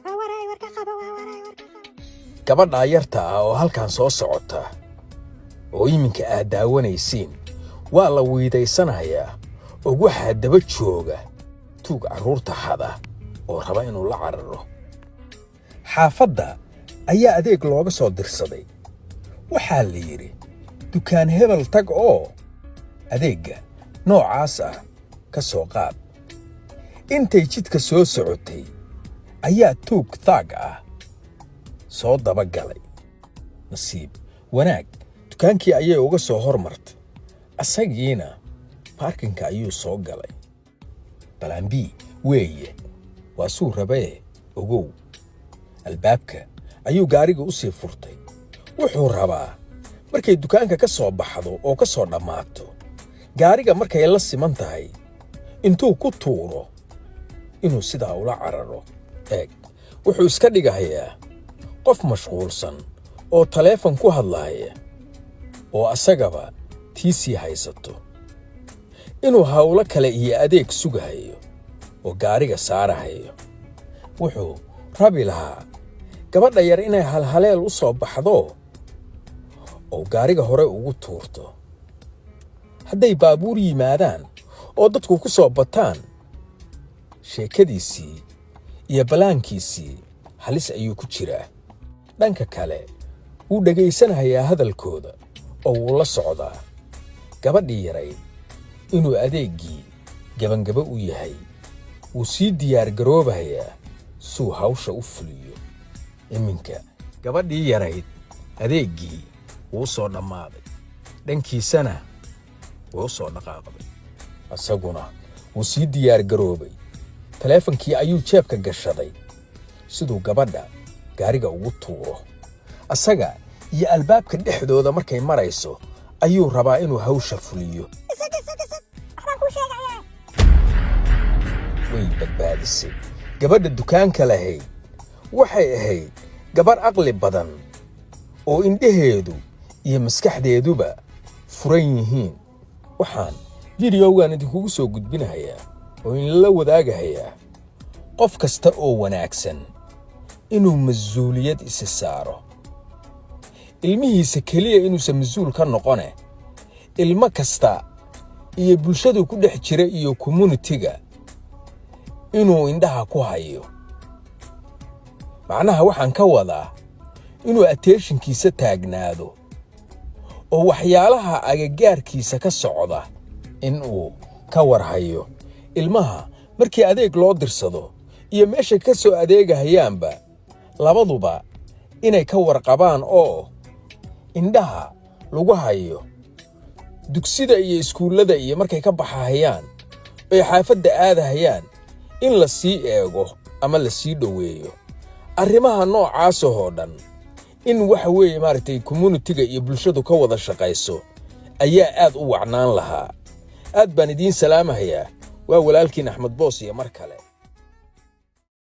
Waa waray, warka qaba, waa waray, warka qaba. Gabadhaa yarta ah oo halkan soo socota oo iminka aad daawanaysiin waa la wiidaysanayaa oo waxaa daba jooga tuug carruurta xada oo raba inuu la cararo. Xaafadda ayaa adeeg looga soo dirsaday. Waxaa la yidhi, "Dukaan hebel tag oo adeegga noocaas ah ka soo qaad." Intay jidka soo socotay ayaa tuug thug ah soo daba galay. Nasiib wanaag, dukaankii ayay uga soo hormartay, asagiina parking-ka ayuu soo galay. Plan B weeye, waa suu rabee ogow. Albaabka ayuu gaariga u sii furtay. Wuxuu rabaa markay dukaanka ka soo baxdo oo ka soo dhammaato, gaariga markay la siman tahay intuu ku tuuro inuu sidaa ula cararo. Eeg, wuxuu iska dhigahayaa qof mashquulsan oo taleefon ku hadlaaya oo asagaba tiisii haysato, inuu hawlo kale iyo adeeg sugahayo oo gaariga saarahayo. Wuxuu rabi lahaa gabadha yar inay halhaleel u soo baxdo oo gaariga hore ugu tuurto. Hadday baabuur yimaadaan oo dadku ku soo bataan, sheekadiisii iyo plan-kiisii halis ayuu ku jiraa. Dhanka kale, wuu dhegaysanhayaa hadalkooda oo wuu la socdaa gabadhii yarayd inuu adeeggii gabangabo u yahay. Wuu sii diyaar garoobahayaa suu hawsha u fuliyo. Iminka gabadhii yarayd adeeggii wuu soo dhammaaday, dhankiisana wuu u soo dhaqaaqday. Isaguna wuu sii diyaar garoobay. Taleefankii ayuu jeebka gashaday siduu gabadha gaariga ugu tuuro. Asaga iyo albaabka dhexdooda markay marayso ayuu rabaa inuu hawsha fuliyo. Isag, isag, isag, waxbaan kuu sheegayaa. Way badbaadisay gabadha dukaanka lahayd. Waxay ahayd gabarh aqli badan oo indhaheedu iyo maskaxdeeduba furan yihiin. Waxaan video-gan idinkugu soo gudbinahayaa oo inla wadaagahayaa qof kasta oo wanaagsan inuu mas-uuliyad isi saaro. Ilmihiisa keliya inuusan mas-uul ka noqone, ilmo kasta iyo bulshadu ku dhex jira iyo community-ga inuu indhaha ku hayo. Macnaha waxaan ka wadaa inuu attention-kiisa taagnaado oo waxyaalaha agagaarkiisa ka socda in uu ka warhayo. Ilmaha markii adeeg loo dirsado iyo meesha ka soo adeegahayaanba, labaduba inay ka warqabaan oo indhaha lagu hayo. Dugsida iyo iskuullada iyo markay ka baxahayaan oy xaafadda aadahayaan, in la sii eego ama la sii dhoweeyo. Arrimaha noocaasahoo dhan in waxa weeye maaragtay community-ga iyo bulshadu ka wada shaqayso ayaa aad u wacnaan lahaa. Aad baan idiin salaamahayaa. Waa walaalkiin Axmed Boos iyo mar kale.